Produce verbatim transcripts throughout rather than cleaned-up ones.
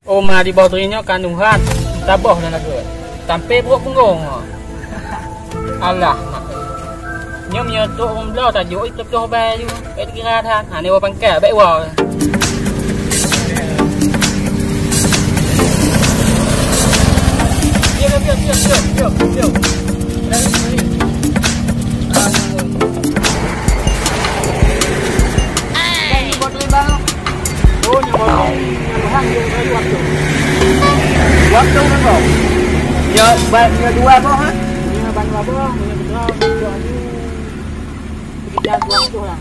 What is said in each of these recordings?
Oh, ma di boh drien nyoe ka nuhat, taboh dan lagoe. Sampai brok punggong. Alah, mak. Nyoe meunyoe trok ureueng bloe tajok, ih, teutoh bai aju. Bèk kira that. Ha, ni wa pangkat, bèk wa. Siap, siap, siap, siap, siap, siap. Lari, lari. Bang, ni botol bang. Oh, ni botol. Tuhan, dia kayu waktu. Waktu kan, bang? Ya, bang, ni dua boh, ha? Ni bang dua boh, ni dua boh, ni dua boh. Sekitar dua ratus lah.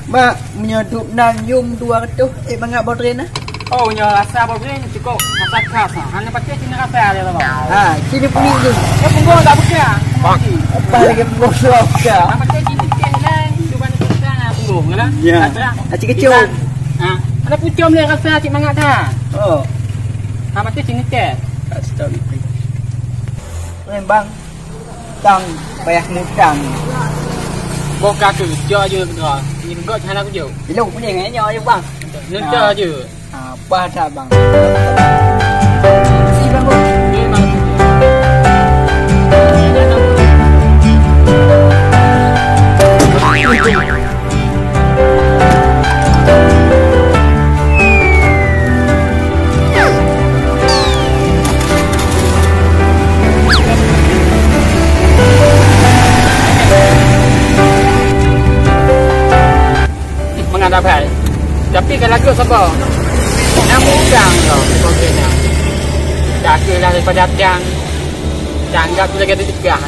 Mak, meunyoe duek nan yum dua ratus, eh, mangat boh drien nah. Oh, nyoe rasa boh drien cukôp rasa khas, ha. Hana patéh cit rasa dia, bang. Ha, cit punggong tu. Eh, punggong tak peka. Apa lagi punggong tu peka? Hana patéh cit teh lah, cuba ni peka punggong, kan? Ya. Rasa. Cit kecil. Ha, ada pucom dia rasa cit mangat dah. Oh. Hana patéh cit teh. Astagfirullah. Eh, bang. Tang payah mutang. Boh ka keu, jok aju keudroe. Nyeugok hana kujok. Ilong punyeng, eh, nyoe aju, bang. Nuntoh aju. Ah, bah that, bang. Si, bang, bang. Ni, bang. Mangat dah bhai. Tapi kalau tu sabar. Nyang mudah tau, sebagainya. Dah ke lah daripada tiang. Dah anggap tu lagi ada tegah.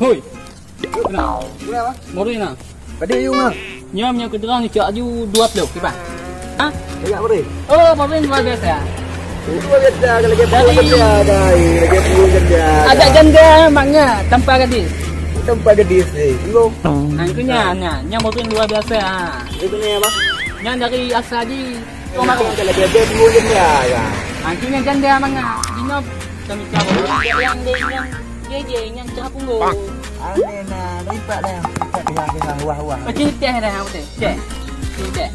Hoi. Kenapa? Baru ni nah. Tadi you mah. Nyam nyam keudroe ni cok aju dua puluh, kiban. Ha? Banyak baru. Oh, baru luar biasa. Luar biasa kalau dia pun janda dah, lagi pun janda. Ada janda mangat tanpa gadis. Tanpa gadis ni. Belum. Angkunya nya, nya baru luar biasa. Itu ni apa? Nyang dari asa di Kau makan. Kalau bebek dulu je dia, ya. Angkunya janda mangat. Dino kami cakap. Yang dia, yang dia je, yang cerah punggong. Aneh nah, lipat dah. Lipat dia, dia, wah, wah. Macam ni teh dah, apa teh? Teh. Ni teh.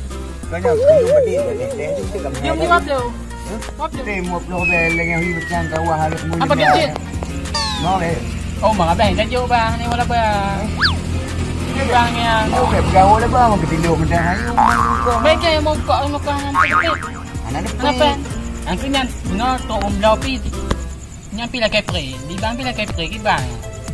Kau nak, kau nak petik, petik, teh, tu, tu, kau Dia nak. Murah tu. Hah? Murah tu. Teh, lima puluh bel, lagi yang macam kau, wah, harus Apa dia, teh? Mau, eh. Oh, bang, abang, dah jauh, bang. Ni, wala, bang. Ni, bang, yang. Oh, bang, pegawa lah, bang. Makan tidur, macam ayu, bang, kau. Baik, kan, mau kau, mau kau, yang petik. Anak depan. Kenapa? Yang tu, yang, no, tu, um, blau, pi. Nyan pi lakèe pre, di bang pi lakèe pre, ki bang.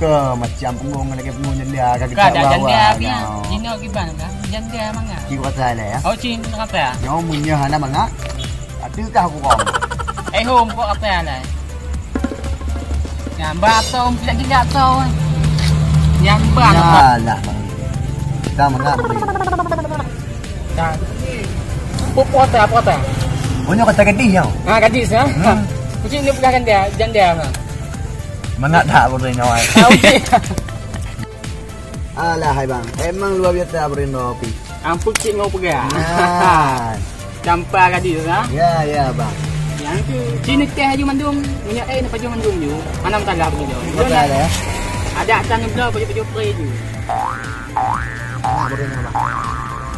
Ke macam punggong lakèe punggong janda ka Ka kita ada bawa, janda pi. Jino ki bang ka. Janda mangat. Cik kata lah ya. Oh, cik kata. Nyoe meunyoe hana mangat. Ada kah aku kong? Eh, hom kok kata lah. Nyamba atau tidak tidak atau. Nyamba. Alah, bang. Kita mangat. Dah. Apa kata, apa kata? Oh, nyoe kata gadis nyoe. Ha, gadis, ha? Hmm. Kucing ni pegang janda, janda, ha. Mangat dak bodoh nyoe. Ah, okey. Alah, hai bang. Emang luar biasa bodoh nyoe, Pi. Ampun cik ngau pegang. Nah. Campa gadis, ha? Ya, ya, bang. Yang tu, sini teh aju mandum. Minyak air ni paju mandum ju. Mana masalah begitu? Masalah, ya? Ada atas ni pula, paju-paju pre ju. Nah, baru ni, Abang.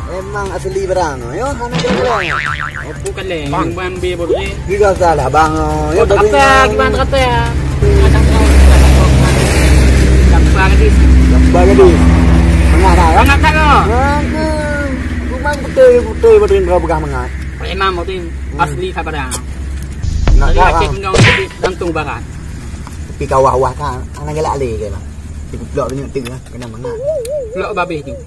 Emang asli barang, yo, hana kira-kira. Aku kan leh, yang ban be baru ni. Tiga salah, Bang. Oh, yo, tak baru apa, ni. Gimana tak apa? Macam tu. Gampang gadis. Gampang gadis. Mangat dah, ya? Mangat dah, ya? Mangat. Rumah betul, betul, betul, kau pegang mangat. Memang betul. Hmm. Asli sabar dah. Nak Jadi, dah, laki Bang. Menong, gantung barat. Tapi kawah-wah kan, anak galak alih ke, Bang? Tapi blok ni tengah, kena mangat. Blok babeh tu.